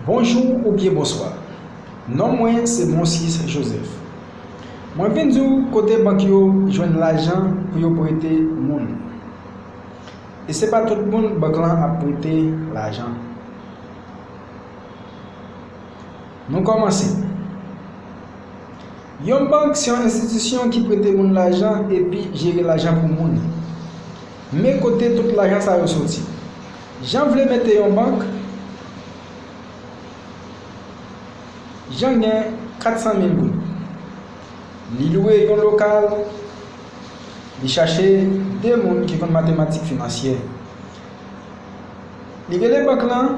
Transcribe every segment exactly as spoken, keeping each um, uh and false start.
Bonjou oubyen bonswa. Non mwen se Monsis Joseph. Mwen vin di w kote bank yo jwenn lajan pou yo prete moun. E se pa tout moun bank lan ap prete lajan. Nou kòmanse. Yon bank se yon enstitisyon ki prete moun lajan epi jere lajan pou moun. Men kote tout lajan sa yo soti. Jan vle mete yon bank, Jan gen kat san mil goud. Li lwe yon lokal, li chache de moun ki konn matematik finansyè. Li rele bank lan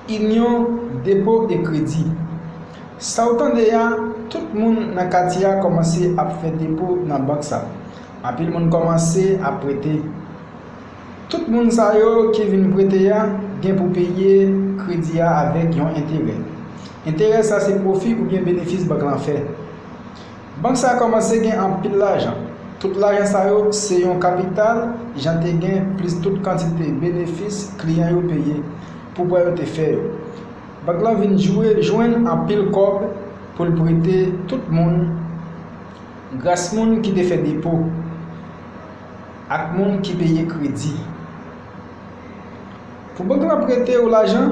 Inyon Depo e Kredi. Sa w tande a, tout moun nan katye a kòmanse ap fè depo nan bank sa. Anpil moun kòmanse ap prete. Tout moun sa yo ki vin prete a gen pou peye kredi a avèk yon enterè. Enterè sa se pwofi oubyen benefis bank lan fè. Bank sa kòmanse gen anpil lajan. Tout lajan sa yo se yon kapital Jan te gen plis tout kantite benefis kliyan yo peye pou prè yo te fè yo. Bank lan vin jwe jwenn anpil kòb pou l prete tout moun gras moun ki te fè depo ak moun ki peye kredi. Pou bank lan prete w lajan,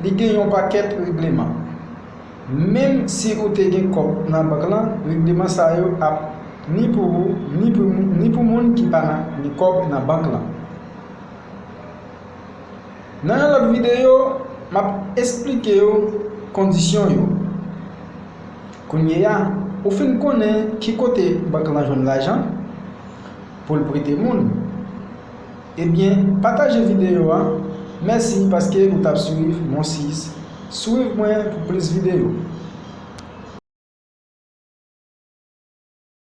li gen yon pakèt regleman. Menm si ou te gen kòb nan bank lan, regleman sa yo ap ni pou ou, ni pou, ni pou moun ki pa nan, gen kòb nan bank lan. Nan yon lòt videyo, m ap esplike w kondisyon yo. Kounye a, ou fin konnen ki kote bank lan jwenn lajan pou l prete moun. Ebyen, pataje videyo a. Mèsi paske ou t ap swiv Monsis. Swiv mwen pou plis videyo.